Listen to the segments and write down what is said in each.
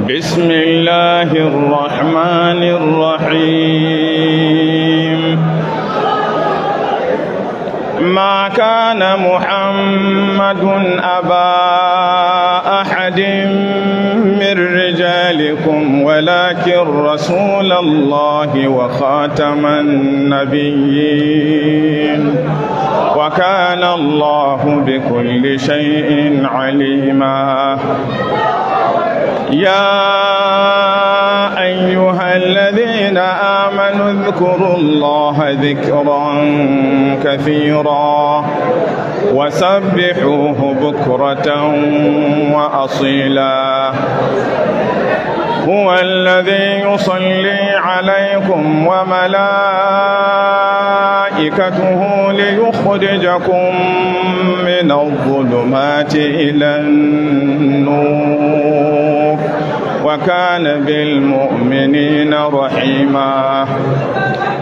بسم الله الرحمن الرحيم. ما كان محمد أبا أحد من رجالكم، ولكن رسول الله وخاتم النبيين، وكان الله بكل شيء عليما. يا أيها الذين آمنوا اذكروا الله ذكرا كثيرا وسبحوه بكرة وأصيلا. هو الذي يصلي عليكم وملائكته ليخرجكم من الظلمات إلى النور، وكان بالمؤمنين رحيما.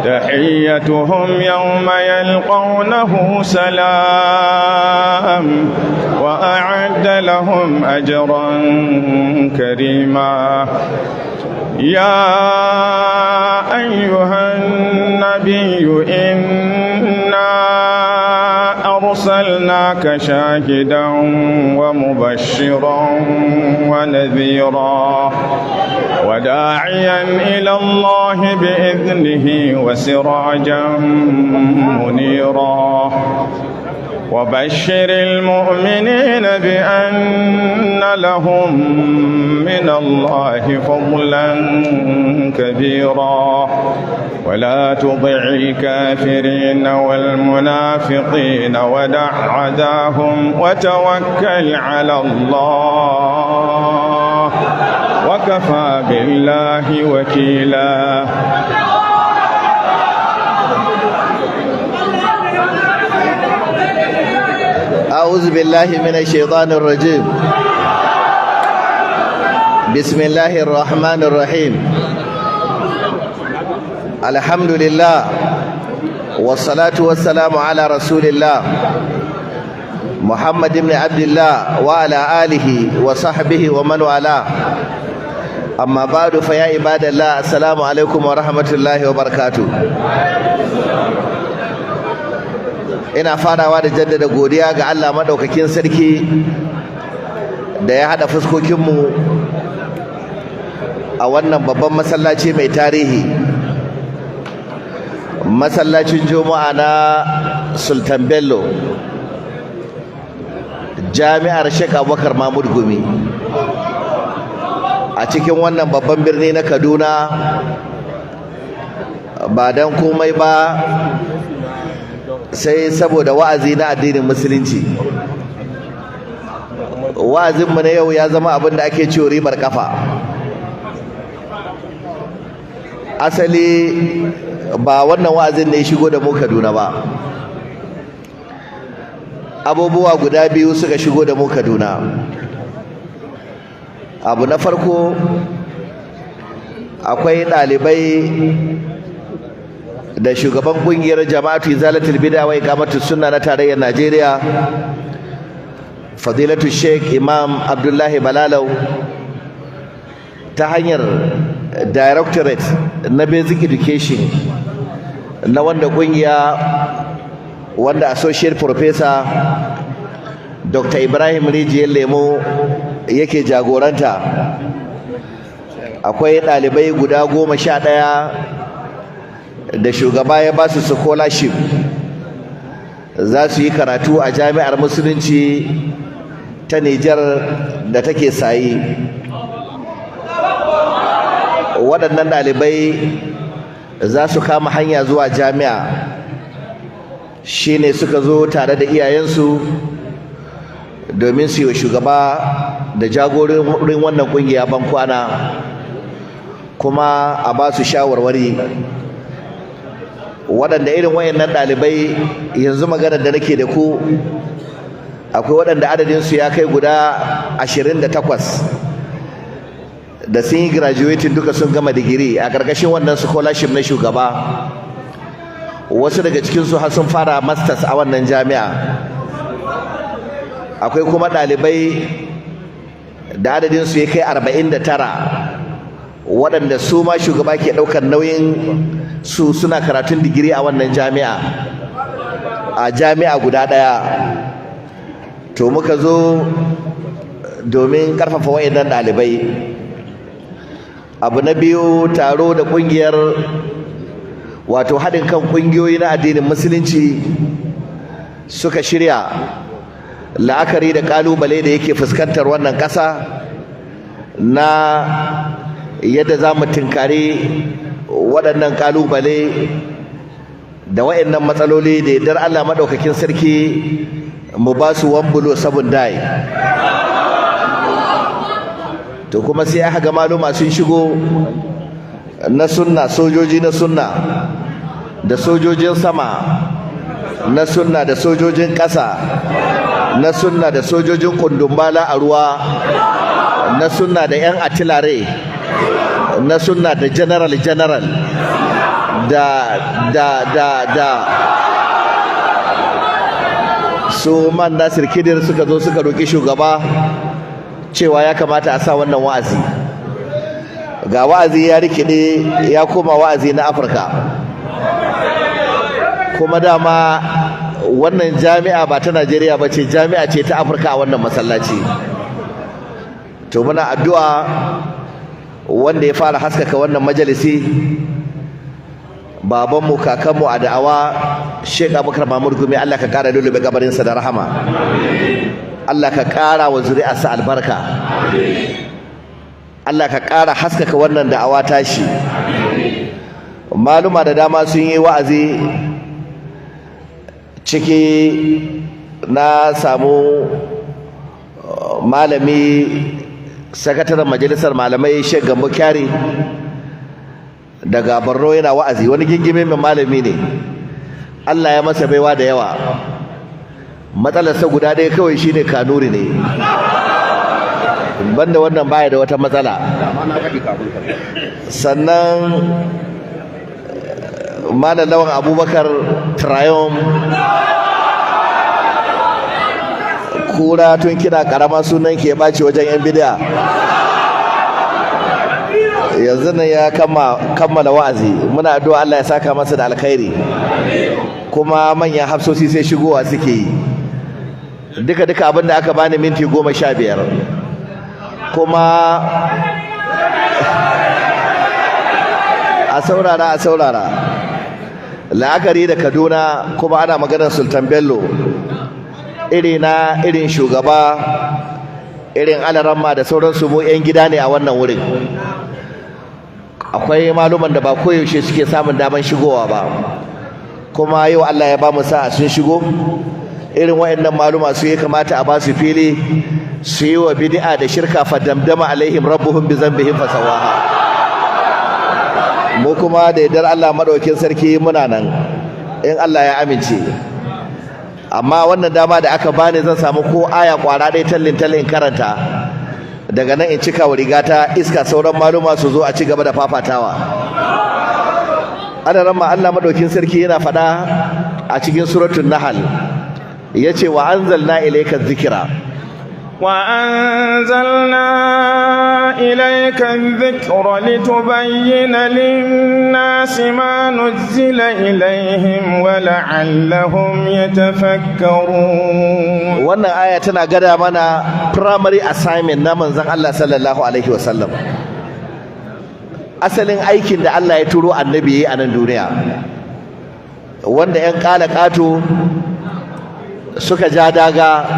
تحيتهم يوم يلقونه سلام، وأعد لهم أجرا كريما. يا أيها النبي، إنا أرسلناك شاهدا ومبشرا ونذيرا وداعيا إلى الله بإذنه وسراجا منيرا. وبشر المؤمنين بأن لهم من الله فضلا كبيرا. ولا تطع الكافرين والمنافقين ودع عداهم وتوكل على الله، وكفى بالله وكيلا. أعوذ بالله من الشيطان الرجيم. بسم الله الرحمن الرحيم. الحمد لله، والصلاة والسلام على رسول الله محمد بن عبد الله وعلى آله وصحبه ومن والاه. أما بعد، فيا عباد الله، السلام عليكم ورحمة الله وبركاته. Ina farawa da jaddada godiya ga Allah madaukakin sarki da ya hada fuskokinmu a wannan babban masallaci mai tarihi, masallacin Juma'a na Sultan Bello, Jami'ar Sheikh Abubakar Mahmud Gumi, a cikin wannan babban birni na Kaduna, ba dan komai ba sai saboda wa'azi na addinin Musulunci. Wa'azinmu na yau ya zama abin da ake cewa ribar kafa. Asali ba wannan wa'azin ne ya shigo da mu Kaduna ba. Abubuwa guda biyu suka shigo da mu Kaduna. Abu na farko, akwai ɗalibai da shugaban kungiyar Jama'atu Izalatul Bid'a wa Iqamatus Sunna na tarayyar Najeriya, Fadilatu Sheikh Imam Abdullahi Balalau, ta hanyar Directorate na Basic Education na wanda kungiya, wanda Associate Professor Dr. Ibrahim Rijiyar Lemo yake jagoranta, akwai ɗalibai guda 11 da shugaba ya ba su scholarship, za su yi karatu a Jami'ar Musulunci ta Nijar da take Sayi. Waɗannan ɗalibai za su kama hanya zuwa jami'a, shine suka zo tare da iyayensu domin su yi wa shugaba da jagororin wannan ƙungiya bankwana, kuma a ba su shawarwari. Waɗanda irin wayannan ɗalibai, yanzu maganar da nake da ku, akwai waɗanda adadinsu ya kai guda 28 da sun yi graduating duka, sun gama digiri a ƙarƙashin wannan scholarship na shugaba. Wasu daga cikinsu har sun fara masters a wannan jami'a. Akwai kuma ɗalibai da adadinsu ya kai 49. Waɗanda su ma shugaba ke ɗaukar nauyin su, suna karatun digiri a wannan jami'a, a jami'a guda ɗaya. To, muka zo domin ƙarfafa waɗannan ɗalibai. Abu na biyu, taro da ƙungiyar, wato haɗin kan ƙungiyoyi na addinin Musulunci, suka shirya, la'akari da ƙalubale da yake fuskantar wannan ƙasa, na yadda za mu tunkari waɗannan ƙalubale da waɗannan matsaloli, da yardar Allah Maɗaukakin Sarki mu ba su one blow seven die. To, kuma sai aka ga maluma sun shigo na sunna, sojoji na sunna, da sojojin sama na sunna, da sojojin ƙasa na sunna, da sojojin kundumbala a ruwa na sunna, da 'yan artillery na sunna, da general general da su man Nasir Kidir suka zo suka roƙi shugaba cewa ya kamata a sa wannan wa'azi. Ga wa'azi ya rikide ya koma wa'azi na Afirka. Kuma dama wannan jami'a ba ta Najeriya ba ce, jami'a ce ta Afirka a wannan masallaci. To, muna addu'a, wanda ya fara haskaka wannan majalisi, babanmu, kakanmu a da'awa, Sheikh Abubakar Mahmud Gumi, Allah ka kara lulluɓe kabarinsa da rahama, Allah ka kara wa zuri'arsa albarka, Allah ka kara haskaka wannan da'awa tashi. Maluma da dama sun yi wa'azi ciki. Na samu malami, sakataren majalisar malamai, Sheikh Gambo Kyari daga Borno, yana wa'azi. Wani gingime mai malami ne, Allah ya masa baiwa da yawa. Matsalarsa guda ɗaya kawai shine Kanuri ne. Banda wannan baya da wata matsala. Sannan Malam Lawan Abubakar Triumph, kura tun kina karama sunan ke ɓaci wajen yan bidiya, yanzu nan ya kammala wa'azi. Muna addu'a Allah ya saka masa da alkhairi. Kuma manyan hafsosi sai shigowa suke yi. Duka duka abinda aka bani minti 15. Kuma a saurara, a saurara. La'akari da Kaduna, kuma ana maganar Sultan Bello, iri na, irin shugaba, irin alaramma da sauransu, mu 'yan gida ne a wannan wurin. Akwai maluman da ba koyaushe suke samun daman shigowa ba, kuma yau Allah ya ba mu sa'a sun shigo. Irin waɗannan maluma su ya kamata a ba su fili su yi wa bid'a da shirka فدمدم عليهم ربهم بذنبهم فسواها. Mu kuma da yardar Allah Madaukakin Sarki muna nan in Allah ya amince. Amma wannan dama da aka bani, zan samu ko aya kwara ɗaya tallin tallin karanta, daga nan in cika wa rigata iska, sauran maluma su zo a ci gaba da fafatawa. Ana ramma, Allah Madaukin Sarki yana faɗa a cikin Suratul Nahl, yace: وأنزلنا إليك الذكر. وأنزلنا إليك الذكر لتبين للناس ما نزل إليهم ولعلهم يتفكرون. Wannan aya tana gada mana primary assignment na manzon Allah sallallahu alaihi wasallam, asalin aikin da Allah ya turo annabi yayi a nan duniya, wanda 'yan kala ƙato suka ja daga,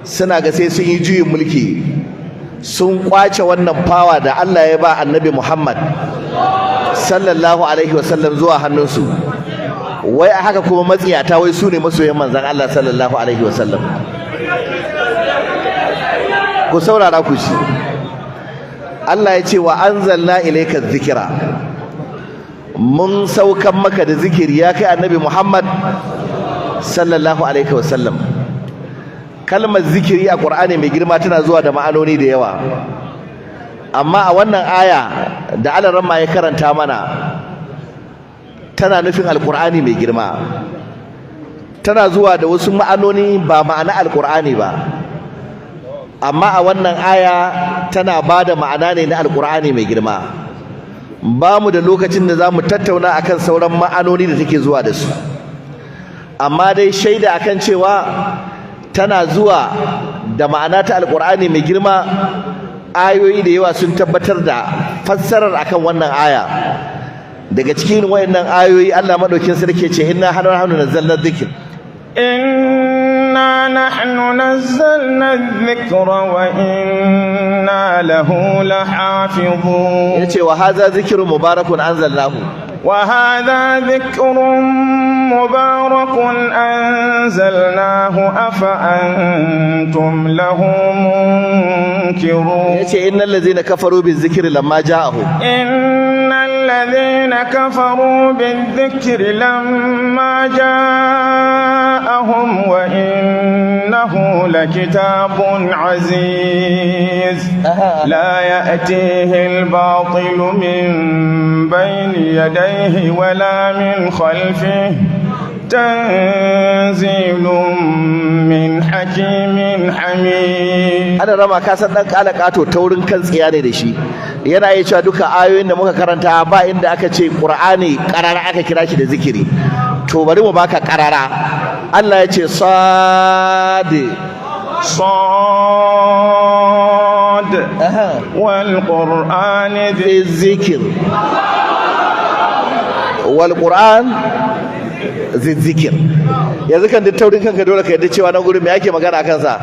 suna ga sai sun yi juyin mulki, sun kwace wannan power da Allah ya ba Annabi Muhammad sallallahu alaihi wasallam zuwa hannunsu. Wai a haka kuma matsiyata wai su ne masoyan manzon Allah sallallahu alaihi wasallam. Ku saurara ku shi. Allah ya ce: وأنزلنا إليك الذكر, mun saukan maka da zikiri, ya kai Annabi Muhammad sallallahu alaihi wasallam. Kalmar zikiri a Qur'ani mai girma tana zuwa da ma'anoni da yawa, amma a wannan aya da Alaramma ya karanta mana, tana nufin Alqur'ani mai girma. Tana zuwa da wasu ma'anoni ba ma'ana Alqur'ani ba. Amma a wannan aya tana ba da ma'ana ne na Alƙur'ani mai girma. Ba mu da lokacin da za mu tattauna akan sauran ma'anoni da take zuwa da su, amma dai shaida akan cewa tana zuwa da ma'ana ta Alƙur'ani mai girma, ayoyi da yawa sun tabbatar da fassarar akan wannan aya. Daga cikin wayannan ayoyi, Allah madaukin sarki ce: "Inna nahnu nazzalna dhikr." إنا نحن نزلنا الذكر وإنا له لحافظون. Yace: "Wa hadha dhikrun mubarakun anzalnahu." وهذا ذكر مبارك أنزلناه أفأنتم له منكرون؟ Yace: "Innal ladzina kafaru bizikri lamma ja'ahum." إن الذين كفروا بالذكر لما جاءهم وإنه لكتاب عزيز، لا يأتيه الباطل من بين يديه ولا من خلفه، تنزيل من حكيم حميد. Ana rama ka san dan kala kato taurin kan tsiya ne da shi. Yana iya cewa duka ayoyin da muka karanta ba inda aka ce Qur'ani karara aka kira shi da zikiri. To, bari mu baka karara. Allah ya ce sadi. صاد والقرآن ذي الذكر. والقرآن ذي الذكر. Yanzu kan duk taurin kanka dole ka yadda cewa nan gurin me ake magana akan sa?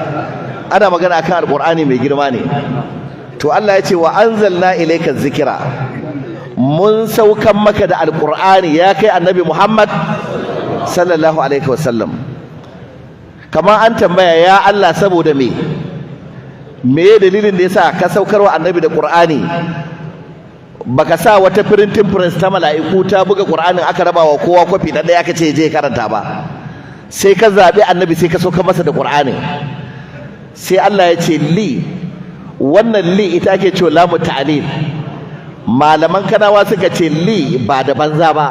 Ana magana akan Alqur'ani mai girma ne. To, Allah ya ce: "Wa anzalna ilayka dhikra." Mun saukan maka da Alqur'ani, ya kai Annabi Muhammad sallallahu alaihi wasallam. Kamar an tambaya: ya Allah, saboda me? Me dalilin da yasa ka saukar wa Annabi da Qur'ani? Baka sa wata printing press ta mala'iku ta buga Qur'anin, aka raba wa kowa kwafi na ɗaya, aka ce je karanta ba, sai ka zabi Annabi, sai ka saukar masa da Qur'ani? Sai Allah ya ce li. Wannan li ita ake cewa lamu ta'lil. Malaman Kanawa suka ce li ba da banza ba,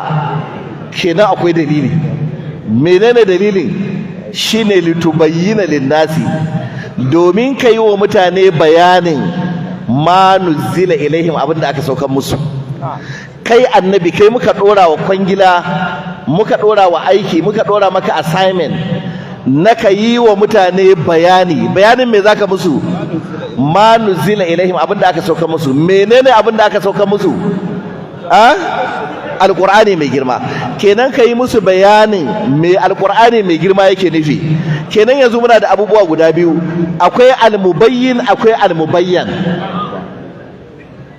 kenan akwai dalili. Menene dalilin? Shine litubayyina linnasi, domin ka yi wa mutane bayanin ma nuzzila ilaihim, abinda aka saukar musu. Kai Annabi, kai muka dora wa kwangila, muka dora wa aiki, muka dora maka assignment na ka yi wa mutane bayani. Bayanin me zaka musu? Ma nuzzila ilaihim, abinda aka saukar musu. Menene abinda aka saukar musu? A Alqur'ani mai girma. Kenan ka yi musu bayanin me Alqur'ani mai girma yake nufi. Kenan yanzu muna da abubuwa guda biyu: akwai almubayyin, akwai almubayyan.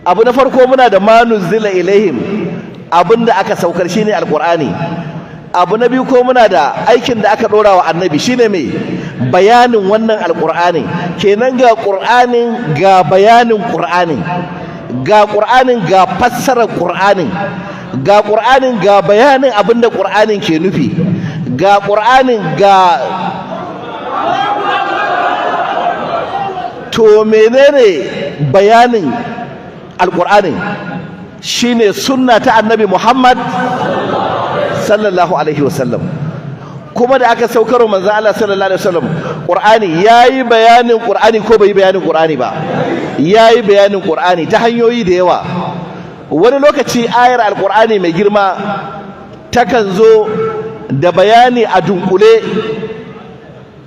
Abu na farko, muna da ma nuzzila ilaihim, abinda aka saukar shine Alqur'ani. Abu na biyu ko muna da aikin da aka dora wa Annabi, shine mai bayanin wannan Alqur'ani. Kenan ga Qur'anin, ga bayanin Qur'anin, ga Qur'anin, ga fassarar Qur'anin, ga Qur'anin, ga bayanin abinda Qur'anin ke nufi, ga Qur'anin, ga. To, menene bayanin Alqur'anin? Shine sunna ta Annabi Muhammad sallallahu alaihi wasallam. Kuma da aka saukar manzon Allah sallallahu alaihi wasallam Qur'ani, yayi bayanin Qur'ani ko bai bayanin Qur'ani ba? Yayi bayanin Qur'ani ta hanyoyi da yawa. Wani lokaci ayar Alqur'ani mai girma takan zo da bayani a dunkule,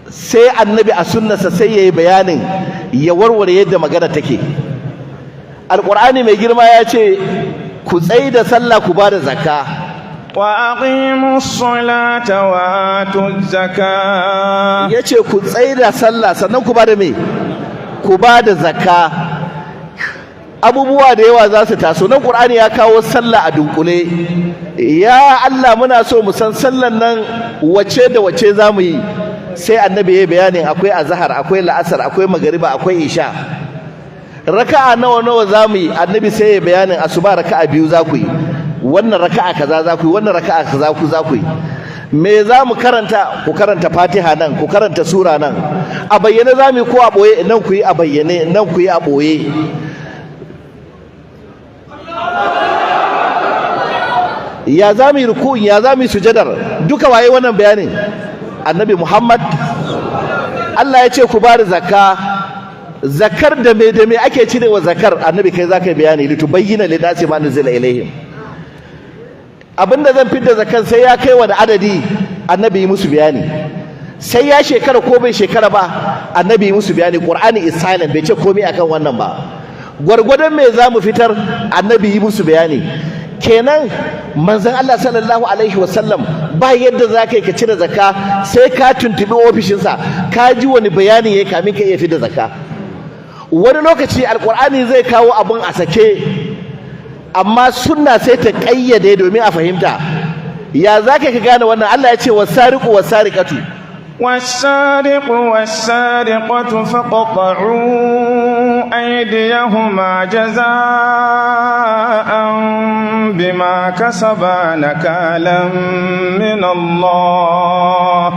sai Annabi a sunnarsa sai yayi bayanin, ya warware yadda magana take. Alqur'ani mai girma ya ce ku tsai da sallah, ku ba da zakka. وأقيموا الصلاة وآتوا الزكاة. Ya ce ku tsai da sallah, sannan ku ba da me? Ku ba da zakka. Abubuwa da yawa za su taso nan. Qur'ani ya kawo sallah a dunkule. Ya Allah, muna so mu san sallan nan wace da wace za mu yi. Sai Annabi ya bayanin: akwai azhar, akwai la'asar, akwai magariba, akwai isha. Raka'a nawa nawa za mu yi? Annabi sai ya bayanin: asuba raka'a biyu za ku yi, wannan raka'a kaza za ku yi, wannan raka'a kaza ku za ku yi. Me za mu karanta? Ku karanta Fatiha nan, ku karanta sura nan. A bayyane za mu yi ko a ɓoye? Nan ku yi a bayyane, nan ku yi a ɓoye. Ya za mu yi ruku'in? Ya za mu yi sujadar? Duka waye wannan bayanin? Annabi Muhammad. Allah ya ce ku ba da zakka. Zakkar da me ake cirewa zakkar? Annabi, kai zaka yi bayani. لتبين للناس ما نزل إليهم. Abinda zan fidda zakkar sai ya kai wani adadi? Annabi, yi musu bayani. Sai ya shekara ko bai shekara ba? Annabi, yi musu bayani. Qur'ani is silent, bai ce komai akan wannan ba. Gwargwadon me za mu fitar? Annabi, yi musu bayani. Kenan manzon Allah sallallahu alaihi wasallam, ba yadda za ka yi ka cire zakka sai ka tuntubi ofishinsa, ka ji wani bayani ya kamin ka iya fidda zakka. Wani lokaci Alkur'ani zai kawo abun a sake, amma sunna sai ta kayyade domin a fahimta. Ya za ka gane wannan? Allah ya ce: والسارق والسارقة. والسارق والسارقة فاقطعوا أيديهما جزاء بما كسبا نكالا من الله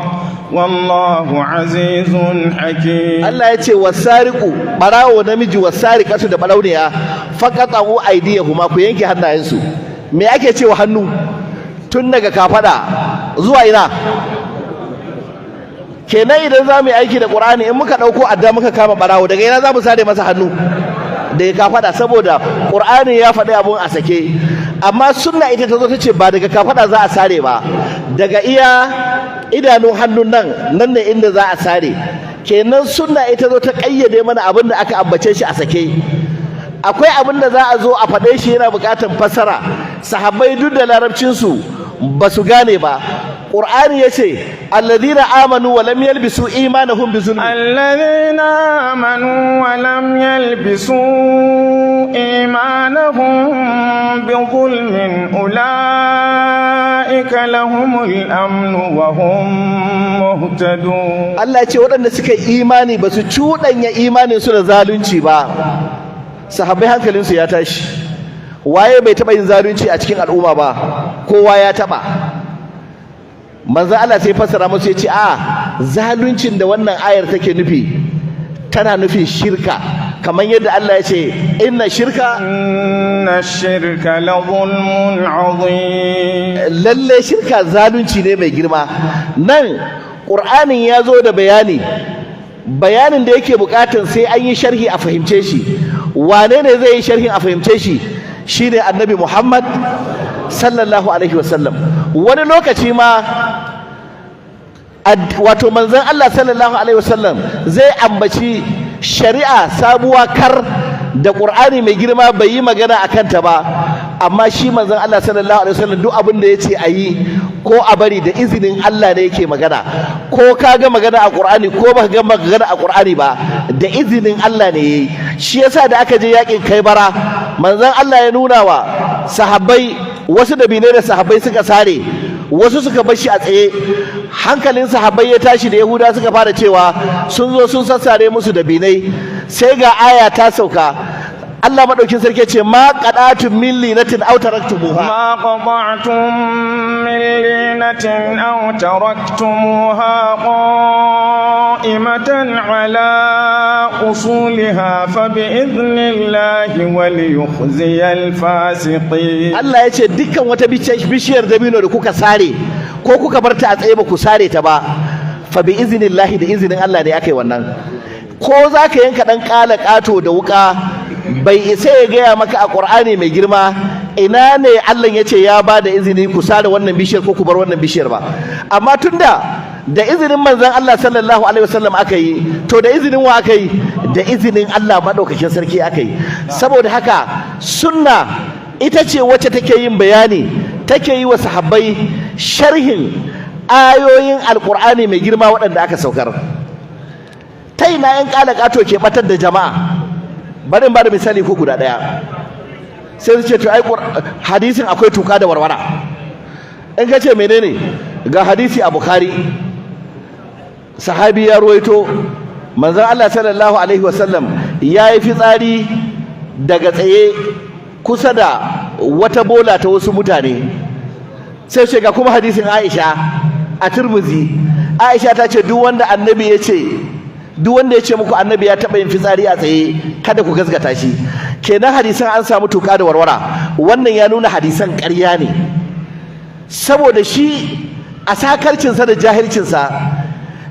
والله عزيز حكيم. Allah ya ce: والسارق, barawo namiji, والسارقة, da barauniya, فاقطعوا أيديهما, ku yanke hannayensu. Me ake cewa hannu? Tun daga kafada zuwa ina? Kenan idan za mu yi aiki da Qur'ani, in muka dauko adda muka kama barawo, daga ina za mu sare masa hannu? Daga kafada, saboda Qur'ani ya faɗi abun a sake, amma sunna ita ta zo ta ce ba daga kafada za a sare ba, daga iya idanun hannun nan, nan ne inda za a sare. Kenan sunna ita zo ta kayyade mana abin da aka ambace shi a sake. Akwai abin da za a zo a faɗe shi yana buƙatar fassara. Sahabbai duk da larabcinsu ba su gane ba. Ƙur'ani ya ce: الذين آمنوا ولم يلبسوا إيمانهم بظلم. الذين آمنوا ولم يلبسوا إيمانهم بظلم أولئك لهم الأمن وهم مهتدون. Allah ya ce waɗanda suka yi imani ba su cuɗanya imanin su da zalunci ba. Sahabbai hankalinsu ya tashi. Waye bai taɓa yin zalunci a cikin al'umma ba? Kowa ya taɓa. Manzo Allah sai fassara musu, ya ce a zaluncin da wannan ayar take nufi, tana nufin shirka, kamar yadda Allah ya ce: إن الشرك إن الشرك لظلم عظيم. Lalle shirka zalunci ne mai girma. Nan Qur'anin ya zo da bayani, bayanin da yake bukatan sai an yi sharhi a fahimce shi. Wane ne zai yi sharhin a fahimce shi? Shine Annabi Muhammad sallallahu alaihi wasallam. Wani lokaci ma wato manzon Allah sallallahu alaihi wasallam zai ambaci shari'a sabuwa kar da Qur'ani mai girma bai yi magana a kanta ba, amma shi manzon Allah sallallahu alaihi wasallam duk abin da yace a yi ko a bari, da izinin Allah ne yake magana. Ko ka ga magana a Qur'ani ko baka ga magana a Qur'ani ba, da izinin Allah ne yayi. Shi yasa da aka je yakin Kaibara, manzon Allah ya nuna wa sahabbai wasu dabinai da sahabbai suka sare, wasu suka bar shi a tsaye. Hankalin sahabbai ya tashi da Yahuda suka fara cewa sun zo sun sassare musu dabinai. Sai ga aya ta sauka. Allah madaukin sarki ya ce: ما قطعتم من لينة أو تركتموها. ما قطعتم من لينة أو تركتموها قائمة على أصولها فبإذن الله وليخزي الفاسقين. Allah ya ce dukkan wata bishiyar dabino da kuka sare ko kuka bar ta a tsaye ba ku sare ta ba, فبإذن الله, da izinin Allah ne aka yi wannan. Ko za ka yanka ɗan ƙala ƙato da wuƙa, bai isa ya gaya maka a Ƙur'ani mai girma ina ne Allah ya ce ya ba da izini ku sare wannan bishiyar ko ku bar wannan bishiyar ba. Amma tunda da izinin manzon Allah sallallahu alaihi wasallam aka yi, to da izinin wa aka yi? Da izinin Allah madaukakin sarki aka yi. Saboda haka sunna ita ce wacce take yin bayani, take yi wa sahabbai sharhin ayoyin Alkur'ani mai girma waɗanda aka saukar. Ta ina yan ƙato ke batar da jama'a? Bari in ba da misali ko guda ɗaya. Sai su ce to ai hadisin akwai tuka da warwara. In ka ce menene? Ga hadisi a Bukhari, sahabi ya ruwaito, manzon Allah sallallahu alaihi wasallam ya yi fitsari daga tsaye kusa da wata bola ta wasu mutane. Sai ce ga kuma hadisin Aisha a Turmuzi, Aisha ta ce duk wanda annabi ya ce, duk wanda ya ce muku annabi ya taɓa yin fitsari a tsaye, kada ku gaskata shi. Kenan hadisan an samu tuka da warwara. Wannan ya nuna hadisan ƙarya ne, saboda shi a sakarcinsa da jahilcinsa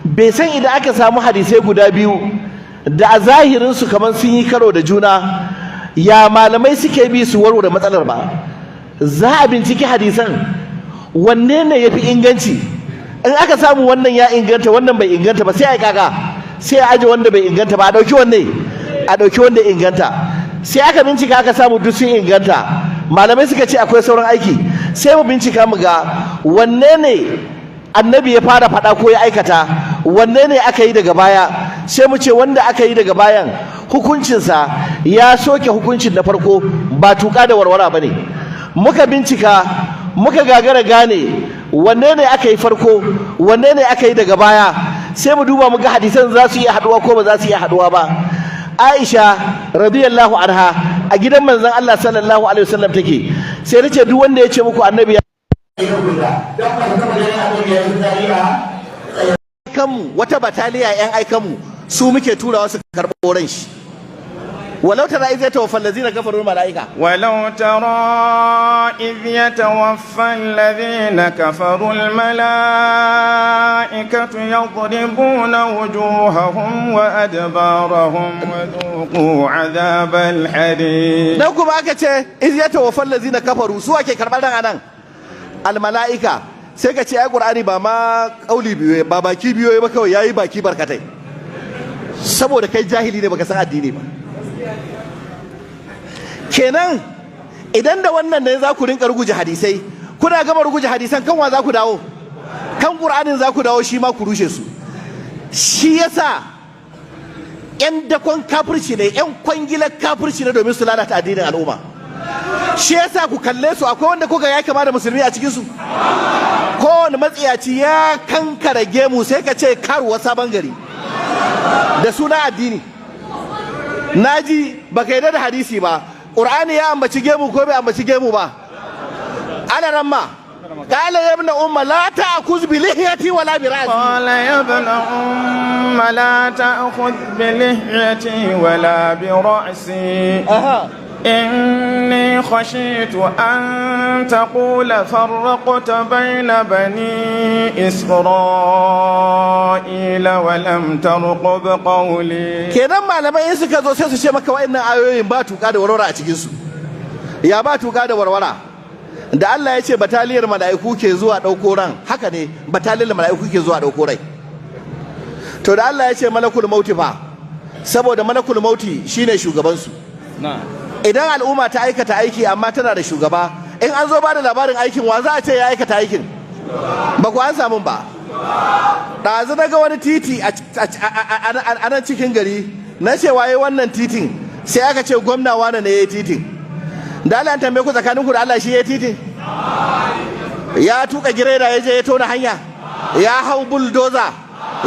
bai san idan aka samu hadisai guda biyu Da a zahirinsu kamar sun yi karo da juna, ya malamai suke bi su warware matsalar? Ba za a binciki hadisan, wanne ne ya fi inganci? In aka samu wannan ya inganta, wannan bai inganta ba, sai a yi kaka, sai a aje wanda bai inganta ba, a ɗauki wanne? A ɗauki wanda ya inganta. Sai aka bincika aka samu duk sun inganta. Malamai suka ce akwai sauran aiki. Sai mu bincika mu ga wanne ne Annabi ya fara faɗa ko ya aikata, wanne ne aka yi daga baya. Sai mu ce wanda aka yi daga bayan hukuncinsa ya soke hukuncin na farko, ba tuka da warwara ba ne. Muka bincika muka gagara gane wanne ne aka yi farko, wanne ne aka yi daga baya. Sai mu duba mu ga hadisan za su iya haɗuwa ko ba za su iya haɗuwa ba. Aisha radiyallahu anha a gidan manzon Allah sallallahu alaihi wasallam take. Sai ta ce duk wanda ya ce muku Annabi ya kanmu, wata bataliya yan aikanmu su muke turawa su karɓo ran shi. ولو ترى إذ يتوفى الذين كفروا الملائكة. ولو ترى إذ يتوفى الذين كفروا الملائكة يضربون وجوههم وأدبارهم وذوقوا عذاب الحريق. Dan kuma aka ce إذ يتوفى الذين كفروا, su ake karɓar ran anan? Almala'ika. Sai ka ce ai Qur'ani ba ma kauli biyu ba, baki biyu ba, kawai yayi baki barkatai, saboda kai jahili ne, baka san addini ba. Kenan idan da wannan ne za ku rinka ruguje hadisai, kuna gama ruguje hadisan, kan wa za ku dawo? Kan Qur'anin za ku dawo, shi ma ku rushe su. Shi yasa yan dakon kafirci ne, yan kwangilar kafirci ne, domin su lalata addinin al'umma. Shi yasa ku kalle su, akwai wanda kuka ya kama da musulmi a cikin su? Kowane matsiyaci ya kankara gemu, sai ka ce karuwa Sabon Gari, da suna addini. Naji baka yarda da hadisi ba. Qur'ani ya ambaci gemu ko bai ambaci gemu ba? Ana ramma قال يا ابن أم لا تأخذ بلحيتي ولا برأسي. قال يا ابن أم لا تأخذ بلحيتي ولا برأسي. إني خشيت أن تقول فرقت بين بني إسرائيل ولم ترقب قولي. Kenan malamai in suka zo sai su ce maka wa'annan ayoyin ba tuka da warwara a cikin su. Ya ba tuka da warwara? Da Allah ya ce bataliyar mala'iku ke zuwa ɗauko ran, haka ne, bataliyar mala'iku ke zuwa ɗauko rai. To da Allah ya ce malakul mauti fa? Saboda malakul mauti shine shugaban su. Idan al'umma ta aikata aiki amma tana da shugaba, in an zo ba da labarin aikin, wa za a ce ya aikata aikin? Ba ku an samu ba. Ɗazu na ga wani titi a nan cikin gari, na ce waye wannan titin? Sai aka ce gwamna wane ne ya yi titin. Da Allah tambaye ku, tsakaninku da Allah, shi ya yi titin? Ya tuka gireda ya je ya tona hanya? Ya hau bulldozer,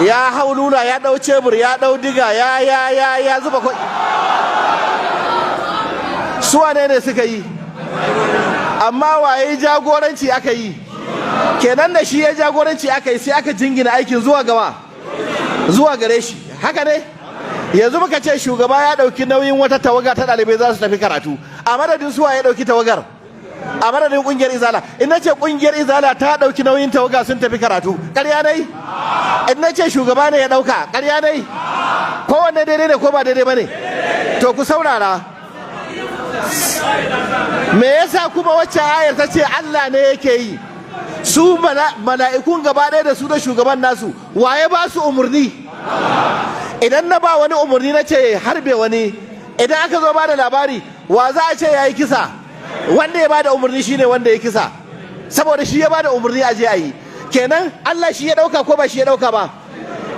ya hau lula, ya ɗau cebur, ya ɗau diga, ya zuba ko? Su wane ne suka yi? Amma waye jagoranci aka yi? Kenan da shi ya jagoranci aka yi, sai aka jingina aikin zuwa gaba, zuwa gare shi. Haka ne? Yanzu muka ce shugaba ya ɗauki nauyin wata tawaga ta ɗalibai za su tafi karatu. A madadin suwa ya ɗauki tawagar? A madadin ƙungiyar Izala. In na ce ƙungiyar Izala ta ɗauki nauyin tawaga sun tafi karatu, ƙarya dai? In na ce shugaba ne ya ɗauka, ƙarya dai? Kowanne daidai ne ko ba daidai ba ne? To ku saurara, me yasa kuma wacce ayar ta ce Allah ne yake yi? Su mala'ikun gaba ɗaya, da su da shugaban nasu, waye ba su umarni? Idan na ba wani umarni na ce harbe wani, idan aka zo ba da labari, wa za a ce ya yi kisa? Wanda ya ba da umarni shine wanda ya kisa, saboda shi ya ba da umarni a je a yi. Kenan Allah shi ya ɗauka ko ba shi ya ɗauka ba?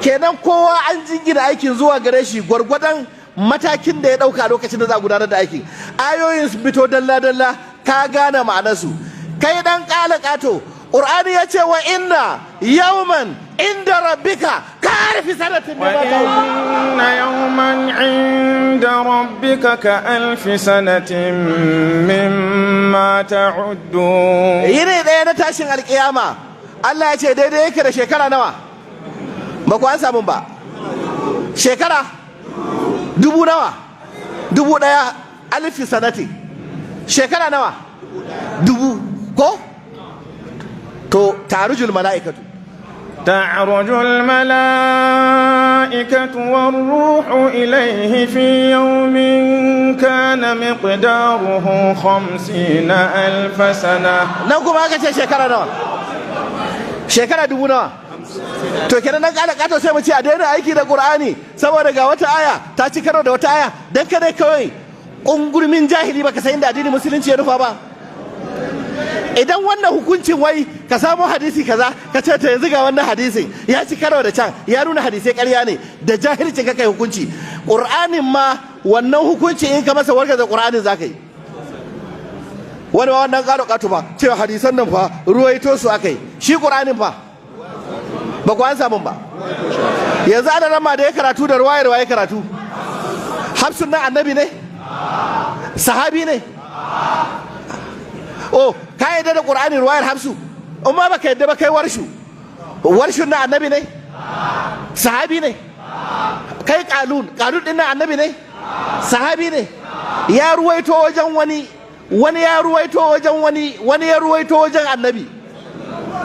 Kenan kowa an jingina aikin zuwa gare shi gwargwadon matakin da ya ɗauka lokacin da za a gudanar da aikin. Ayoyin su fito dalla dalla, ka gane ma'anarsu. Kai dan ƙala ƙato, Ƙur'ani ya ce وإن يوما عند ربك كألف سنة مما وإن يوما عند ربك كألف سنة مما تعدون. Yini ɗaya na tashin alƙiyama, Allah ya ce daidai yake da shekara nawa? Ba ku an samu ba. Shekara dubu nawa? 1000. ألف سنة shekara nawa? Dubu ko? To تعرج الملائكة. تعرج الملائكة والروح إليه في يوم كان مقداره 50,000 سنة. Nan kuma aka ce shekara nawa? Shekara dubu nawa? To kenan nan kala kato sai mu ce a daina aiki da Qur'ani saboda ga wata aya ta ci karo da wata aya, dan kada kawai kungurmin jahili baka san inda addinin Musulunci ya nufa ba. Idan wannan hukuncin wai ka samu hadisi kaza ka ce ta yanzu ga wannan hadisin ya ci karo da can, ya nuna hadisai ƙarya ne, da jahilcin ka kai hukunci. Qur'anin ma wannan hukunci in ka masa wargaza Qur'anin zaka yi. Wani ma wannan ƙaro ƙato ba cewa hadisan nan fa ruwaito su aka yi, shi Qur'anin fa ba ku an samu ba. Yanzu ana rama da ya karatu da ruwayar waye karatu? Hafsun nan annabi ne? Sahabi ne? Oh, ka yadda da Qur'ani ruwayar Hafsu? In ma baka yadda ba, kai Warshu, Warshun na annabi ne? Sahabi ne? Kai Kalun, Kalun din na annabi ne? Sahabi ne? Ya ruwaito wajen wani, wani ya ruwaito wajen wani, wani ya ruwaito wajen annabi,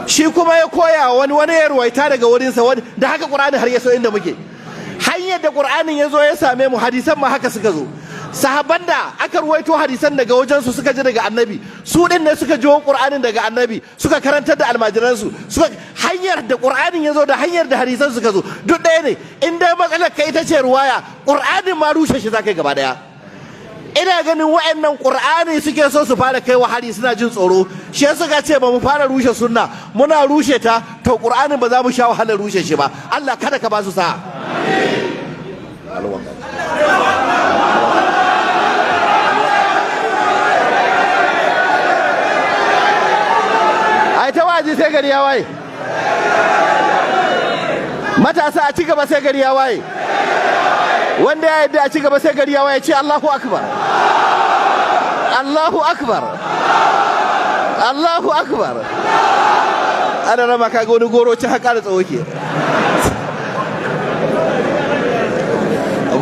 shi kuma ya koya wani, wani ya ruwaita daga wurinsa, wani da haka Qur'ani har ya so inda muke. Hanyar da Qur'anin ya zo ya same mu, hadisan ma haka suka zo. Sahabban da aka ruwaito hadisan daga wajensu suka ji daga annabi, su din ne suka jiwo Qur'anin daga annabi, suka karantar da almajiransu. Suka hanyar da Qur'anin ya zo da hanyar da hadisan suka zo duk ɗaya ne. In dai matsalar ka ita ce ruwaya, Qur'anin ma rushe shi zakai gaba daya. Ina ganin wa'annan Qur'ani suke so su fara kai wa hari, suna jin tsoro, shi suka ce ba mu fara rushe sunna, muna rushe ta, to Qur'anin ba za mu sha wahalar rushe shi ba. Allah kada ka ba su sa'a. Ai ta waji sai gari ya waye. Matasa, a ci gaba sai gari ya waye. Wanda ya yadda a ci gaba sai gari ya waye, ce Allahu akbar, Allahu akbar, Allahu akbar. Ana rama kaga wani goro ci haka da tsawo ke.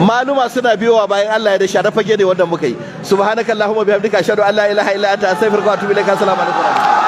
Maluma suna biyowa bayan Allah ya da share fage ne wanda muka yi. Subhanakallahumma bihamdika, ashhadu an la ilaha illa anta, astaghfiruka wa atubu ilaik. Assalamu alaikum.